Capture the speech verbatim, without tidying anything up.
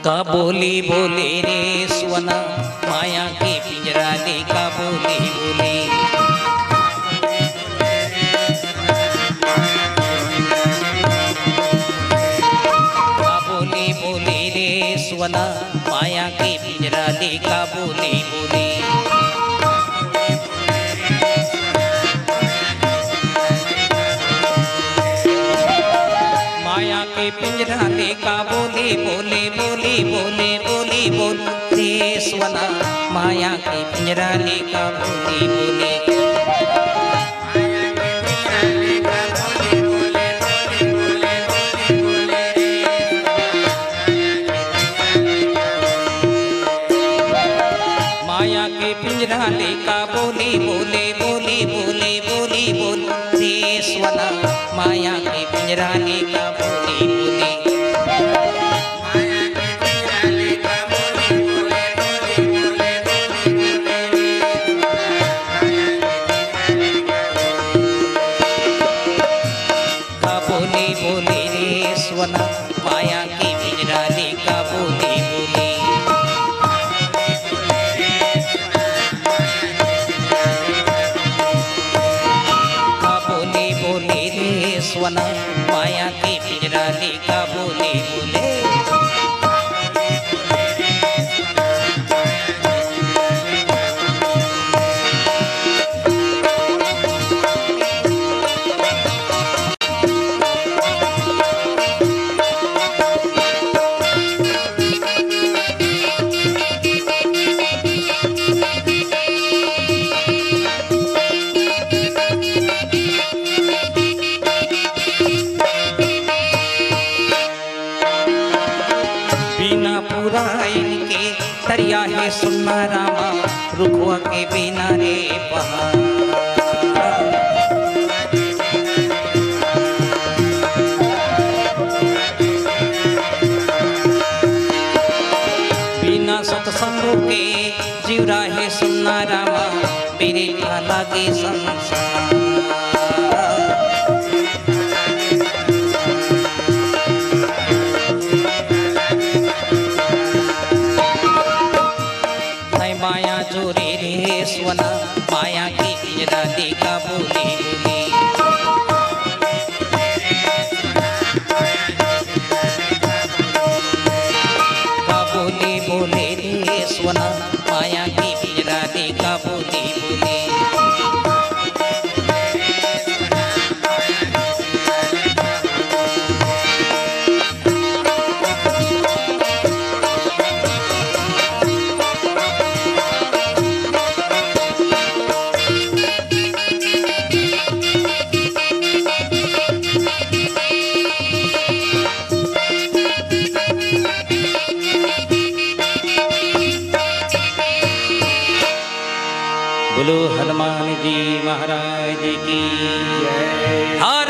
का बोली बोले रे सुना, माया के पिंजरा ले का बोली बोले। का बोली बोले रे सुना, माया के पिंजरा ले का बोली बोले। माया के पिंजरा ले का बोली बोले बोली बोले बोली बोल रे सुना, माया के पिंजरा ले का बोली बोले। माया के पिंजरा ले का बोली बोले बोली बोले बोली बोल रे सुना, माया के पिंजरा ले का बोली बोले। का बोली बोले रे सुना, माया के पिंजरा ले का बोली बोले। का बोली बोले रे सुना, माया के पिंजरा ले का बोली बोले। बिना पुराइन के तरिया हे सुन्ना रामा, रुखवा के बिना रे पहाड़। बिना सतसंग के जिउरा हे सुन्ना रामा, बिरिठा लागे संसार। तै माया जोरे रे सुना, माया के पिंजरा ले का बोली बोली। का बोली बोले रे सुना, माया के पिंजरा ले का बोली बोली। बोलो हनुमान जी महाराज की जय। हर